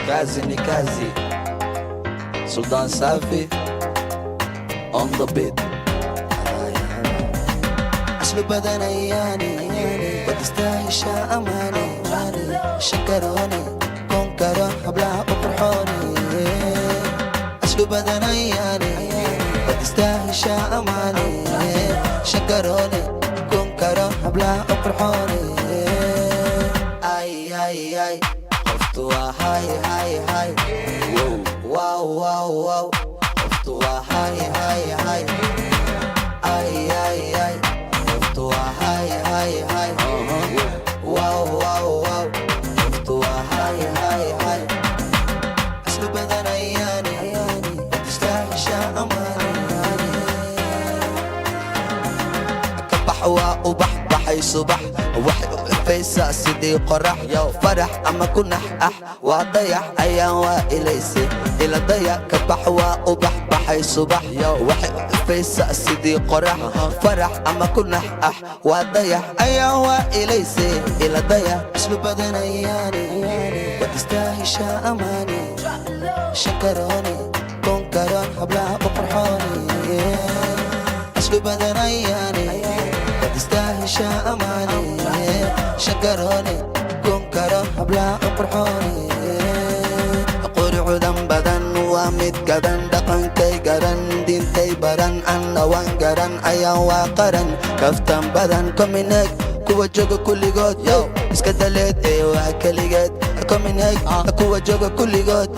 Kazi ni kazi. Sultan Safi on the beat. Aslu badanayaani, wad istaahishaa amaane. Shakaroone, koonkaroon, hablaha u qurxoone. Aslu badanayaani, wad istaahishaa amaane. Shakaroone, koonkaroon, hablaha u qurxoone. Ay ay ay, qoftu waa hay hay hay. Wow wow wow, qoftu waa hay hay hay. Ay ay ay, qoftu waa hay hay hay. Wow wow wow, qoftu waa hay hay hay. Aslu badanayaani, wad istaahishaa amaane. Kabax waa ubax baxay subax, waxay u ifaysaa sidii qorax. Farax ama ku nax ah, waa dayax ayaan waa ilayse iladaya. Kabax waa ubax baxay subax, waxay u ifaysaa sidii qorax. Farax ama ku nax ah, waa dayax ayaan waa ilayse iladaya. Islu badanayaani, wad istaahishaa amaane. Shakaroone, koonkaroon, hablaha u qurxoone. Aslu badanayaani, wad istaahishaa amaane. Shakaroone, koonkaroon, hablaha u qurxoone. Quruxdan badan waa mid gadan, dhaqankay garan, diintay baran, anna waan garan. Ayaan waa qaran, kaftan badan. Komineeg kuwa jooga kulligood, yo iska daleed ee waa keligeed. Komineeg kuwa jooga kulligood,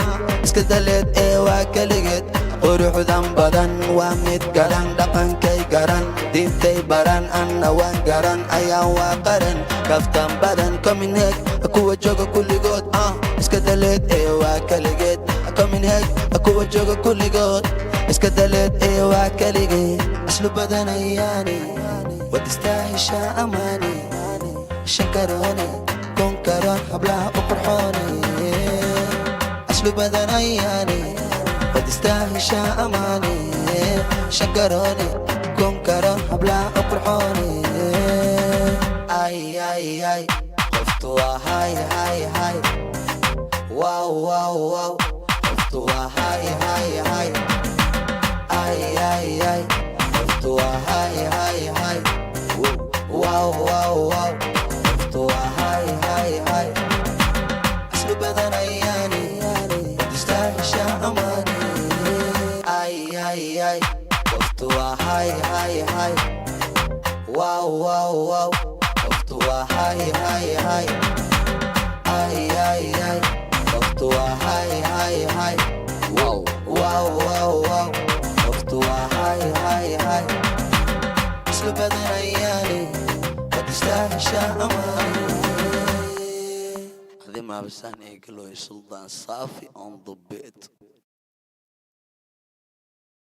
iska daleed ee waa keligeed. Quruxdan badan waa mid garan, dhaqankay garan, diintay baran, anna waan garan. Ayaan waa qaran, kaftan badan. Komineeg kuwa jooga kulligood, iska daleed ee waa keligeed. Komineeg kuwa jooga kulligood, iska daleed ee waa keligeed. Aslu badanayaani, wad istaahishaa amaane. Shankaroone, koonkaroon, hablaha u qurxoone. Aslu badanayaani, wad istaahishaa amaane. Shankaroone, koonkaroon, hablaha u qurxoone. Ay ay ay, qoftu waa hay hay hay. Wow wow wow, qoftu waa hay hay hay. Ay ay ay, qoftu waa hay hay hay. Wow wow wow, qoftu waa hay hay hay. Aslu badanayaani, wad istaahishaa amaane. Ay ay ay, qoftu waa hay hay hay. Wow wow wow, qoftu waa hay hay hay. Ay ay ay, qoftu waa hay hay hay. Wow. Wow wow wow, qoftu waa hay hay hay. Islu badanayaani, wad istaahishaa amaane. Adi maabisaan eegaloy. Sultan Safi on the beat.